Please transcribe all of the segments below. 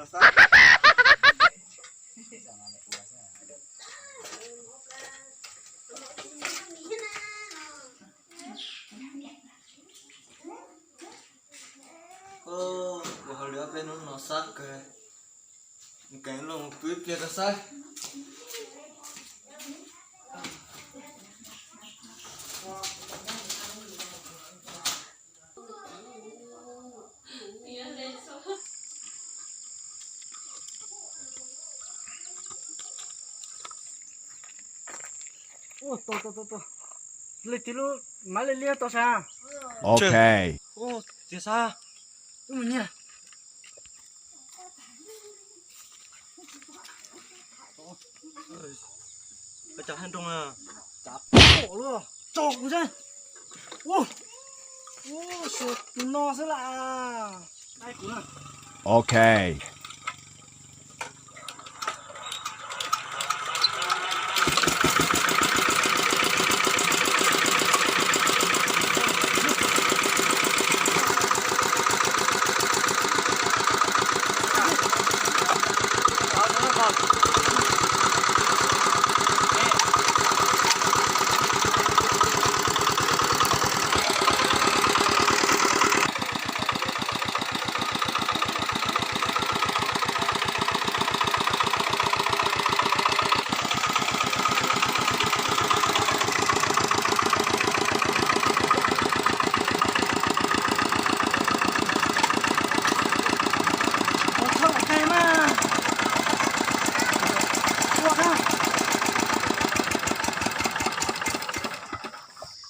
Ua hauj lwm ob peb hnub no sab kawg, keev los mus pw ib pliag rau saib. Ua, tau tau tau tau. Leej twg lub, mam li liab tau sas. Ok. Ua, tias sas. Wb mus nyiag. Ua cas haj nroo na. Cas pom luaj, tso kuv seb. Ua, ua, tus no xwb las. Ok.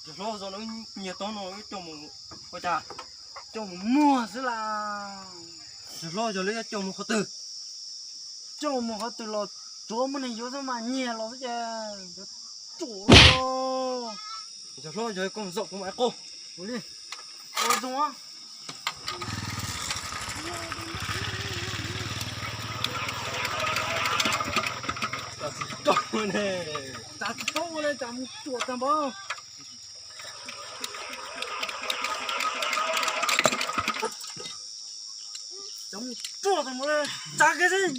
Yawg hlob, zoo no nyiag tau no wb coj mus ua cas? Coj mus muag xwb las. Yawg hlob, yog li yuav coj mus qhov twg? Coj mus qhov twg los tsuav muaj neeg yuav xwb mas nyiag los xwb ces yuav tsum. Yawg hlob, yog koj mus zaum kuv mam qo. Ua li. Ua zoo. Cas tsis tau ne. Cas tsis tau ua li, cas mus ruam tag npaum. Cas mus ruam tag npaum li. Tsav kiag xwb.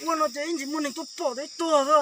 Ua no ces ib ntsis muaj neeg tuaj pom tau ib tug xwb.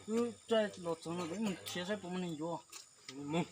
Wb tsaij los txog no, wb mus nrhiav saib puas muaj neeg yuav. Mus.